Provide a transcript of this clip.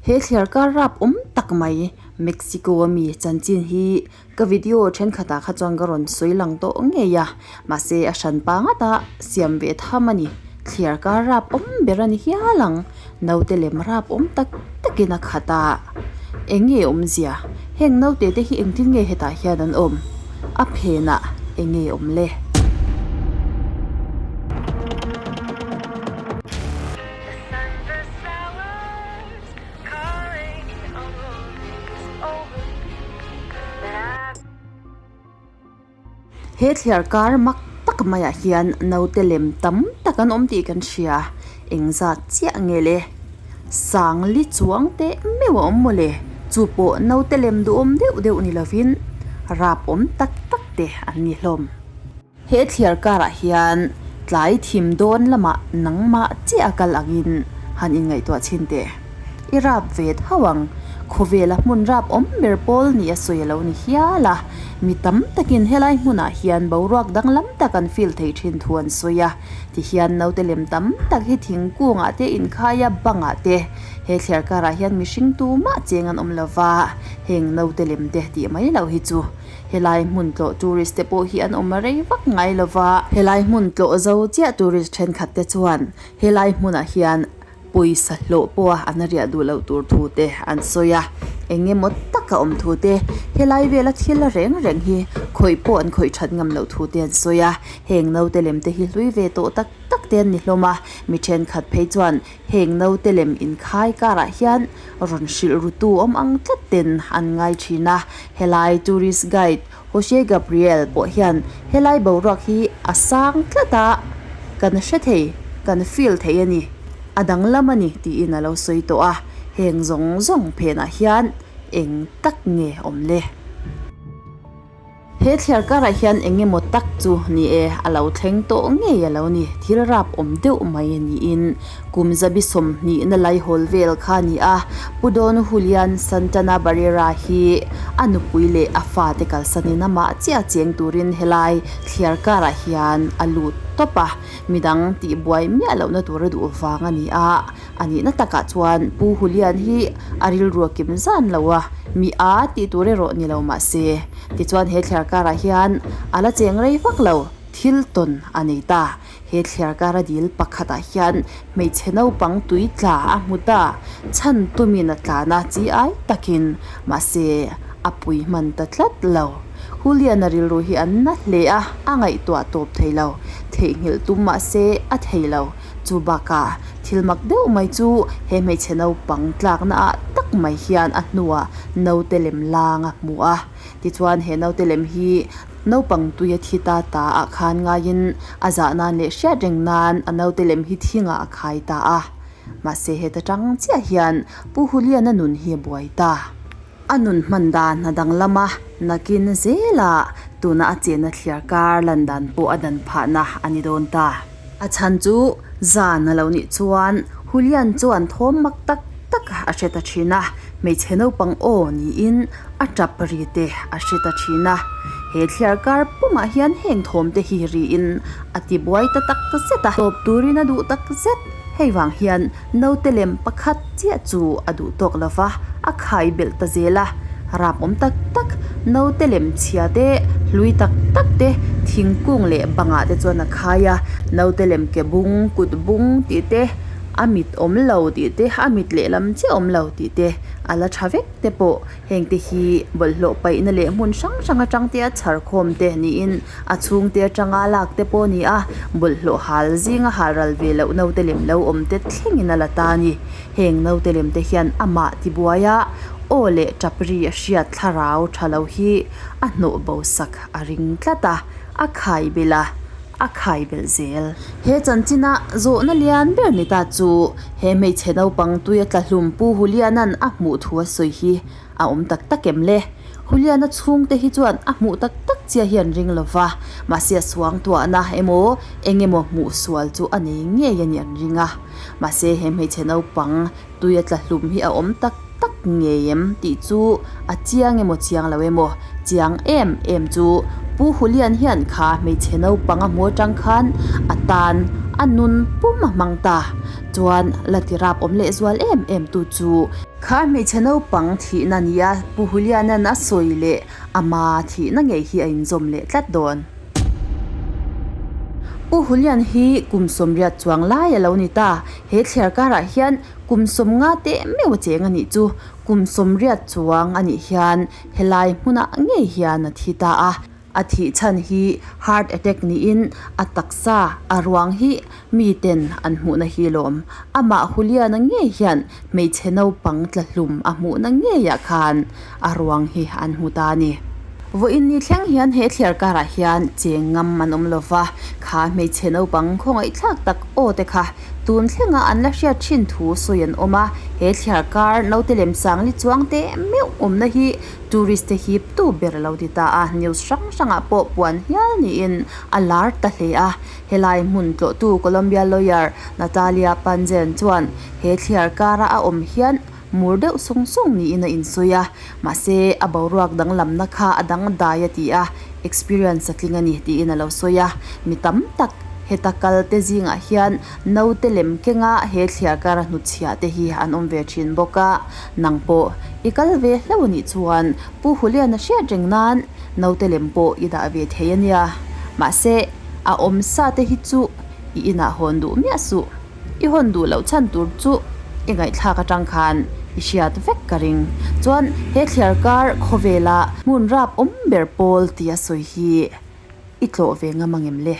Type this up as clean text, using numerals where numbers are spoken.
He thliarkar rap awm tak mai Mexico a mi chanchin hi ka video thenkhatah kha chuan ka rawn sawi lang tawh ngei a, mahse a hran pa ngata siam ve tham a ni. Thliarkar rap awm ber a ni hial ang, naute lem rap awm tak takin a khat a, eng nge awmzia? Heng naute te hi engtin nge hetah hian an awm? A phenah eng nge awm le? He thliar kar mak tak maiah hian naute lem tam tak an awm tih kan hria engzat chiah nge le sangli chuang teh meuh a awm mawle chu pawh naute lem duhawm deuh deuh ni lovin rap awm tak tak te an ni hlawm. He thliar karah hian tlai thim dawn lamah nangmah chiah a kal angin han inngaihtuah chhin teh. I rap ve tho ang. Khawvela hmun rap awm ber pawl ni a sawi a lo ni hial a. Mi tam takin helai hmunah hian boruak danglam tak an feel thei thin thu an sawi a. Tihian naute lem tam tak hi thingkungah te inkhai a bangah te he thliar karah hian mihring tumah cheng an awm lova heng naute lem te tih mai loh hi chu Helai hmun tlawh tourist te pawh hi an awm rei vak ngai lo va. Helai hmun tlawh zo chiah tourist thenkhat te chuan helai hmunah hian pawisa hlawh pawha an riah duh loh tur thu te an sawi a, eng emaw taka awm thu te, helai vela thil reng reng hi khawih pawh an khawih that ngam loh thu te an sawi a, heng naute lem te hi hlui ve tawh tak tak te an ni hlawm a, mi thenkhat phei chuan heng naute lem inkhai karah hian rawn hrilh ru tu awm ang tlat ten an ngai thin a, helai tourist guide Jose Gabriel pawh hian helai boruak hi a sang tlat a, kan hre thei, kan feel thei a ni, a danglam a ni tiin a lo sawi tawh a, heng zawng zawng phenah hian eng tak nge awm le? He thliar karah hian eng emaw tak chu ni e, a lo thleng tawh ngei a lo ni. Thil rap awm deuh mai a niin kum zabi sawmhnihna laihawl vel kha a ni a. Pu Don Julian Santana Barrera hi a nupui leh a fate kalsanin amah chiah cheng turin helai thliar karah hian a lut tawp a, midang tihbuai miah lohna tur a duh vang a ni a. A nihna takah chuan Pu Hulian hi a rilru a kim zan lo a, mi a tih tur erawh ni lo mah se. Tichuan he thliar karah hian a la cheng rei vak lo, thil tawn a nei ta. He thliar kara dil pakhatah hian hmeichhe naupang tui tla a hmu ta, chhan tumin a tlan a chi ai takin, mahse a pui hman ta tlat lo. Huliana rilru hi an na hle a, a ngaihtuah tawp thei lo. Theihnghilh tum mah se a thei lo. Chu bakah thil mak deuh mai chu he hmeichhe naupang tlakna ah tak mai hian a hnuah naute lem lang a hmu a. Tichuan he naute lem hi naupang tui a thi ta ta ah khan ngaiin a zah nan leh hriat reng nan a naute lem hi thingah a khai ta a. Mahse heta tang chiah hian Pu Huliana nun hi a buai ta. A nun hman dan a danglam a, nakin zela tuna a chenna thliar kar lan dan pawh a dan phahna a ni dawn ta. A chhan chu zan a lo nih chuan Julian chuan thawm mak tak tak a hre ta thin a, hmeichhe naupang aw niin a tap ri te a hre ta thin a. He thliar kar pumah hian heng thawm te hi riin a ti buai ta tak zet a, tawp turin a duh tak zet. Hei vang hian naute lem pakhat chiah chu a duh tawk lo va, a khai belh ta zel a. Rap awm tak tak, naute lem chhia te, hlui tak tak te, thingkung leh bangah te chuan a khai a. Naute lem ke bung, kut bung tih te, a mit awm lo tih te, a mit lehlam chiah awm lo tih te a la tha vek te pawh. Hengte hi bawlhhlawh paihna leh hmun hrang hrang atang te a chhar khawm te niin a chhungte atanga lak te pawh a ni a, bawlhhlawh hal zinga hal ral ve loh naute lem lo awm te thlengin a la ta a ni. Heng naute lem te hian amah tibuai a, aw leh tap ri a hriat thlarau tha lo hi a hnawh bo sak a ring tlat a, a khai belh a. A khai belh zel. He chanchina zawhna lian ber ni ta chu he hmeichhe naupang tui a tla hlum Pu Huliana'n a hmuh thu a sawi hi a awm tak tak em le? Huliana chhungte hi chuan a hmuh tak tak chiah hi an ring lo va, mahse a suangtuahna emaw eng emaw hmuh sual chu a nei ngei a nih an ring a. Mahse he hmeichhe naupang tui a tla hlum hi a awm tak tak ngei em tih chu a chiang emaw chiang lo emaw chiang em em chu Pu Hulian hian kha hmeichhe naupang a hmu atang khan a tan a nun pum a hmang ta. Chuan la ti rap awm leh zual em em tu chu. Kha hmeichhe naupang thihna nia Pu Juliana'n a sawi leh ama thihna ngei hi a inzawm leh tlat dawn. Pu Julian hi kum 80 chuang lai a lo ni ta. He thliar karah hian kum 50 teh meuh a cheng a nih chu. Kum 80 chuang a nih hian helai hmunah ngei hian a thi ta a. A thih chhan hi heart attack niin a taksa a ruang hi miten an hmuhna hi lawm. Amah Juliana ngei hian hmeichhe naupang tla hlum a hmuhna ngeiah khan a ruang hi an hmu ta a ni. Vawiin ni thleng hian he thliar karah hian cheng ngam an awm lova, kha hmeichhe naupang khawngaihthlak tak aw te kha tun thlenga an la hriat thin thu sawi an awm a, he thliar kar naute lem sangli chuang te meuh awmna hi Tourist te hip tu ber a lo ti ta a, news hrang hrangah pawh puan hial niin a lar ta hle a. Helai hmun tlawhtu Colombia lawyer Natalia Panzen chuan he thliar kara a awm hian mur deuh sung sung niin a insawi a, mahse a boruak danglamna kha a dangdai a ti a, experience a tling a ni tiin a lo sawi a. Mi tam tak heta kal te zingah hian naute lem kenga he thliar kara hnutchhiah te hi an awm ve thin bawk a. Nang pawh i kal ve hlauh a nih chuan Pu Huliana hriat reng nan naute lem pawh i dah ve thei a nia. Mahse, a awm sa te hi chu i inah hawn duh miah suh. I hawn duh loh chhan tur chu i ngaihthlak atang khan i hriat vek ka ring. Chuan he thliar kar khawvela hmun rap awm ber pawl tia sawi hi i tlawh ve ngam angem le?